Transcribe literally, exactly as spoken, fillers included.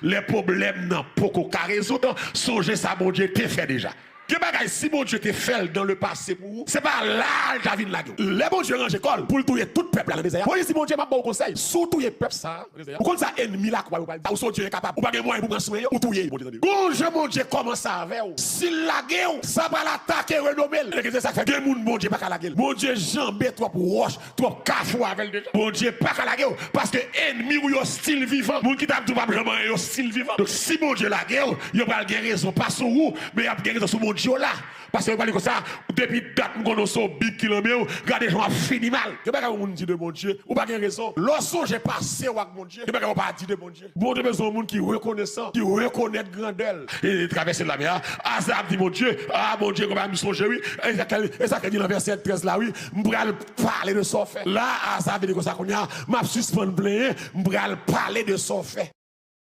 Lè pwoblèm nan poko ka rezoud, sonje sa Bondye te fè deja. Gen bagay, si Bondye te fè l dans le passé pou ou, se pa la l ta vin lage w. Lè Bondye ranje kò l pou l touye tout pèp la nan dezè a, Moyiz di Bondye, m ap ba w konsèy. Si w touye pèp sa a nan dezè a, ou konn sa ènmi lakwa yo pral di? Ou se yon Dye enkapab. Ou pa gen mwayen pou prann swen yo, ou touye yo, Bondye tande. Gon jan Bondye kòmanse avè w. Si l lage w, sa pral atake renome l. Epi se sa k fè gen moun Bondye pa ka lage l. Bondye janbe twòp wòch, twòp kafou avè l deja. Bondye pa ka lage w, paske ènmi w yo still vivan. Moun ki t ap di w p ap janm anyen, yo still vivan. Donk, si Bondye lage w, yo pral gen rezon, pa sou ou, men y ap gen rezon sou Bondye w la. Paske yo pral di konsa, depi dat m konnen w se yon bib ki nan men w, gade jan w ap fini mal. Gen bagay yon moun di de Bondye, ou pa gen rezon. Lè w sonje pase w ak Bondye, gen bagay w pa di de Bondye. Bondye bezwen yon moun ki rekonesan, ki rekonèt grandè l. E travèse lamè a, Azab di Bondye, a Bondye, konpa m sonje wi. E sa k, e sa k di nan vèsè trèz la wi, m pral pale de sa w fè. La, Azab vin di konsa kounye a, m ap sispann plenyen, m pral pale de sa w fè.